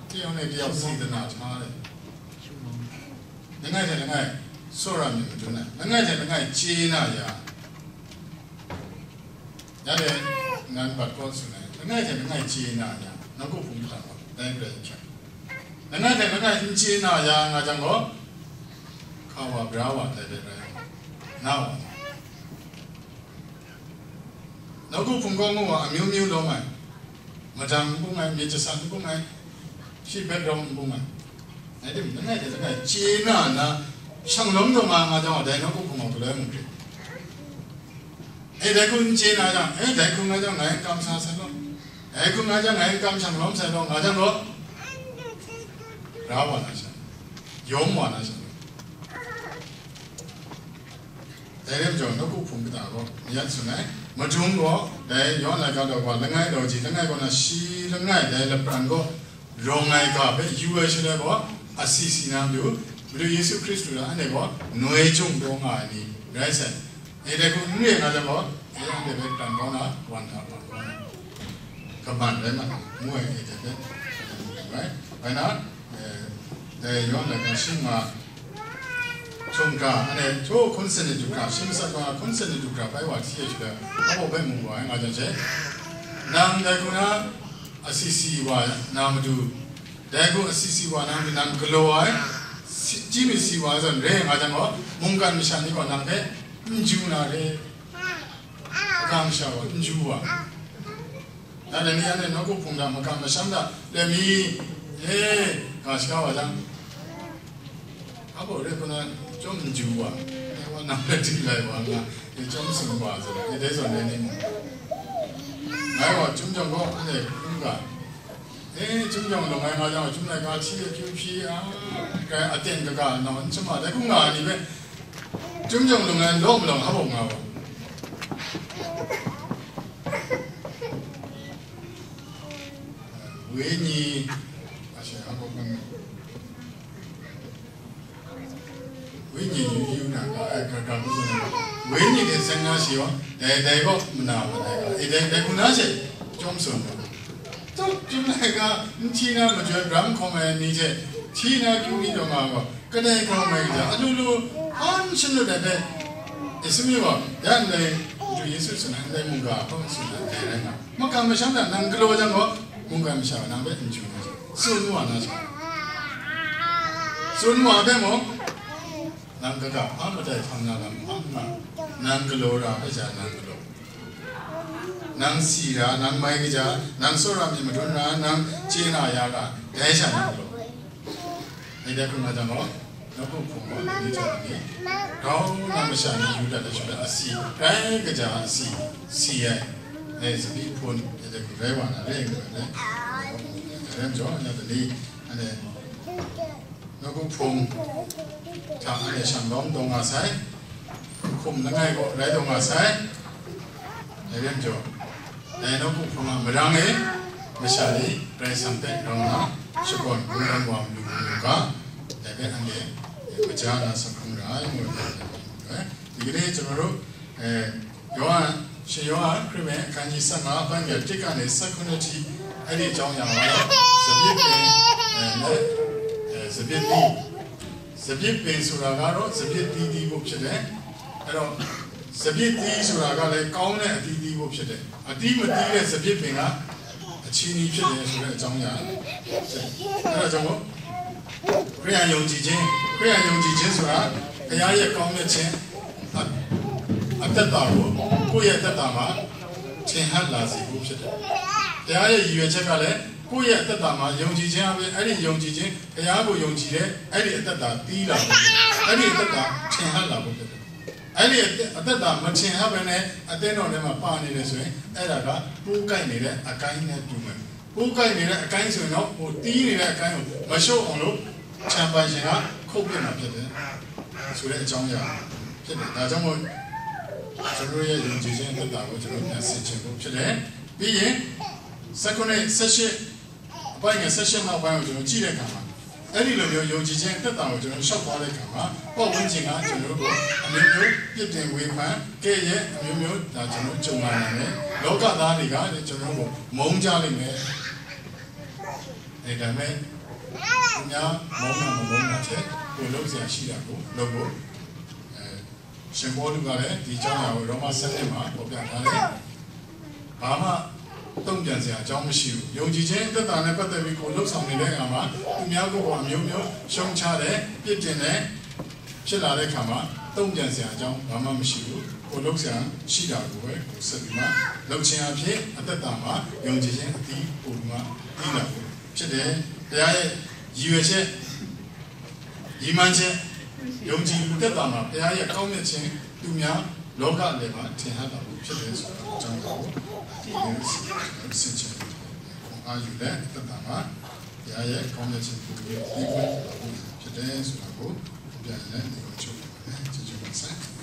Tayawng e tayawng Setana hta e. Langai hte langai, tsawra myit madun na. Langai hte langai, chye na ya. Ya de, ngan bat kaw tsun ai, langai hte langai chye na ya, nawku hpung kata gaw, dai rai n hkyak. Langai hte langai n chye na ya nga jang gaw, hka wa, bra wa, dai hpe rai na wa. Nawku hpung gaw ngu wa, amyu myu lawm ai, madang n bung ai, myit jasat n bung ai, shi background n bung ai. Ngai tim, langai hte langai chye na na, shang lawm taw nga nga jang, dai nawku hpung gaw galoi mung hkrit. E, dai hku n chye na jang, e, dai hku nga jang, ngai n kam sa sai law. Dai hku nga jang, ngai n kam shang lawm sai law, nga jang gaw, ra wa na sha, yawm wa na sha. Dai lam jaw, nawku hpung kata gaw, ni yan tsun ai. Madung gaw, dai Yawhan laika daw wa langai daw ji langai kaw na shi langai, dai lapran gaw, rawng ai ga hpe yu ai shaloi gaw, asi si na matu, Madu Yesu Hkristu a anhte gaw noi jung taw nga ai ni rai sai. E dai hku n re nga jang gaw, e anhte hpe kran kau na, wan hta wan kau na, kaban rai ma, ngu ai e dai hpe, rai. Bai na, e, dai yawng laika shing ma, hkrum hkra, anhte htaw hkun sanit du hkra, shi matsat gaw hkun sanit du hkra bai wa hti ai shaloi, abaw bai mu wa ai nga jang she, nang dai hku na, asi si wa na matu, dai hku asi si wa na matu nang galaw ai, si, chyi mi si wa ai zawn re nga jang gaw, mungkan masha ni gaw nang hpe n ju na re, makam masha gaw n ju wa. Nanhte ni anhte nawku hpung hta, makam masham hta, lemi, e, ga shaga wa jang, abaw re hku na, chyawm n ju wa, e, wa nang hpe di lai wa nga, e, chyawm sung wa zawn, e, dai zawn re ni mung, ngai gaw chyum jawng gaw, anhte hkrum ga, e, chyum jawng lung ai nga jang, chyum laika hti akyu hpyi, a, kai aten kaga nau n chyum a, dai hkrum nga ai ni hpe, chyum jawng lung ai n law malawng, abaw nga wa. Wenyi, a she a kawk nang, wenyi yu yu na, ka ai, ka, ka, ka, wenyi de seng na shi wa, dai, dai gaw mana, mana ga, e dai, dai hku na she, chyawm tsun wa. Tuk, chyum laika, n hti na majoi bram hkawm ai ni hte, hti na kyu ni taw nga gaw, kadai grau mai kaja, a lu lu, an shanut ai hpe, e sumi gaw, ya ndai, Madu Yesu tsun ai, ndai mungga, hkaw tsun ai, dai rai nga. Makam masham hta nang galaw jang gaw, mungkan masha nang hpe n ju na, tsun wa na sha. Tsun wa hpe mung, nang kaga, a matai hpang na lam hpang nga, nang galaw ra hpe sha nang galaw. Nang si ra, nang mai kaja, nang tsawra myit madun ra, nang chye na ya ra, dai sha nang galaw. Dai hkrum nga jang gaw, nawku hpung gaw, ni hta ni, grau na masha ni yu dat ai shaloi, asi, grai kaja asi, si ai, dai tsabyi hpun, dai hkrum rai wa na re ai, ngu ai, dai rai majaw, ya dai ni, anhte, nawku hpung hta anhte shang lawm taw nga sai, hkum langai gaw rai taw nga sai, ဒၣ်ရဲၣ်မၢင် ဒၣ်ရဲၣ်နီၢ်ကူႇ ဖုံးမရင်း မရင်း မရှါလီ ပရၢႆးသမ်ႇပၢၵ်ႇ ရောင်းဝယ် ရှုပ်ပွင် မူရန်ဝမ် လူလူက ဒၣ်ရဲၣ်အန်က့ မကြာနား ဆမ်ခုံးရၢႆ ငိုၼ်း ဒၣ်ရဲၣ် ဒီကနေ့ ကျွန်တော်တို့ အဲ ယောဟန် ရှင်ယောဟန် ခရစ်ဝင် အခန်းကြီး ဆယ့်ငါး အပိုင်းငယ် တစ်ကနေ ဆယ့်ခုနစ် ထိ အဲ့ဒီအကြောင်းအရာကတော့ စပျစ်ပင် အဲ နဲ့ အဲ စပျစ်သီး စပျစ်ပင်ဆိုတာကတော့ စပျစ်သီးသီးဖို့ဖြစ်တယ်။ အဲ့တော့ စပျစ်သီးဆိုတာကလည်း ကောင်းတဲ့အသီးသီးဖို့ဖြစ်တယ်။ အသီးမသီးတဲ့ စပျစ်ပင်က အချည်းနှီးဖြစ်တယ်ဆိုတဲ့အကြောင်းအရာဖြစ်တယ်။ အဲ့ဒါကြောင့်မို့ ခရစ်ယာန်ယုံကြည်ခြင်း၊ ခရစ်ယာန်ယုံကြည်ခြင်းဆိုတာ ဘုရားရဲ့ကောင်းမြတ်ခြင်း အ-၊ အသက်တာကို ကိုယ့်ရဲ့အသက်တာမှာ ထင်ဟပ်လာစေဖို့ဖြစ်တယ်။ ဘုရားရဲ့ရည်ရွယ်ချက်ကလည်း ကိုယ့်ရဲ့အသက်တာမှာ ယုံကြည်ခြင်းအပြင် အဲ့ဒီယုံကြည်ခြင်း၊ ဘုရားကိုယုံကြည်တဲ့ အဲ့ဒီအသက်တာသီးလာဖို့ဖြစ်တယ်။ အဲ့ဒီအသက်တာထင်ဟပ်လာဖို့ဖြစ်တယ်။ အဲ့ဒီအသက်-၊ အသက်တာမထင်ဟပ်ဘဲနဲ့ အသင်းတော်ထဲမှာပါနေတယ်ဆိုရင် အဲ့ဒါက ပိုးကိုက်နေတဲ့အကိုင်းနဲ့တူမယ်။ ပိုးကိုက်နေတဲ့အကိုင်းဆိုရင်တော့ ဟိုသီးနေတဲ့အကိုင်းကို မလျှော့အောင်လို့ ချန်ပိုင်ရှင်က ခုတ်ပစ်မှာဖြစ်တယ်ဆိုတဲ့အကြောင်းအရာဖြစ်တယ်။ ဒါကြောင့်မို့ ကျွန်တော်တို့ရဲ့ယုံကြည်ခြင်းအသက်တာကို ကျွန်တော်တို့ပြန်ဆင်ခြင်ဖို့ဖြစ်တယ်။ ပြီးရင် ဆယ့်ခုနစ်၊ ဆယ့်ရှစ်၊ အပိုင်းငယ် ဆယ့်ရှစ် နောက်ပိုင်းကို ကျွန်တော်ကြည့်တဲ့အခါမှာ အဲ့ဒီလိုမျိုးယုံကြည်ခြင်းအသက်တာကို ကျွန်တော်လျှောက်သွားတဲ့အခါမှာ ပတ်ဝန်းကျင်က ကျွန်တော်တို့ကို အမျိုးမျိုးပြစ်တင်ဝေဖန်၊ ကဲ့ရဲ့၊ အမျိုးမျိုး ဒါ ကျွန်တော်တို့ကြုံလာနိုင်တယ်။ လောကသားတွေကလည်း ကျွန်တော်တို့ကို မုန်းကြလိမ့်မယ်။ အဲ ဒါပေမဲ့ သူများမုန်းတာ မမုန်းတာထက် ကိုယ်လုပ်စရာရှိတာကိုလုပ်ဖို့ အဲ ရှင်ပေါလုကလည်း ဒီအကြောင်းအရာကို ရောမ ဆယ့်နှစ် မှာ ဖော်ပြထားတယ်။ ဘာမှတုံ့ပြန်စရာအကြောင်းမရှိဘူး။ ယုံကြည်ခြင်းအသက်တာနဲ့ပတ်သက်ပြီး ကိုယ်လုပ်ဆောင်နေတဲ့အခါမှာ သူများကိုယ်ကအမျိုးမျိုးရှုံချတယ်၊ ပြစ်တင်တယ်၊ ဖြစ်လာတဲ့အခါမှာ တုံ့ပြန်စရာအကြောင်းဘာမှမရှိဘူး။ ကိုယ်လုပ်စရာရှိတာကိုပဲ ကိုယ်ဆက်ပြီးမှလုပ်ခြင်းအဖြစ် အသက်တာမှာယုံကြည်ခြင်းအသီးပိုပြီးမှသီးလာဖို့ဖြစ်တယ်။ ဘုရားရဲ့ရည်ရွယ်ချက်၊ ရည်မှန်းချက်၊ ယုံကြည်သူအသက်တာမှာ ဘုရားရဲ့ကောင်းမြတ်ခြင်း သူများလောကအလယ်မှာ ထင်ဟပ်လာဖို့ဖြစ်တယ်ဆိုတာအကြောင်းကို ဒီနေ့ဆင်ခြင်ခွင့်အားယူတဲ့ အသက်တာမှာ ဘုရားရဲ့ကောင်းမြတ်ခြင်းကို သီးခွင့်ရဖို့ဖြစ်တယ်ဆိုတာကို ပြရတဲ့ ဒီလိုချုပ်ပါတယ်။ ကျေးဇူးတင်ပါတယ်။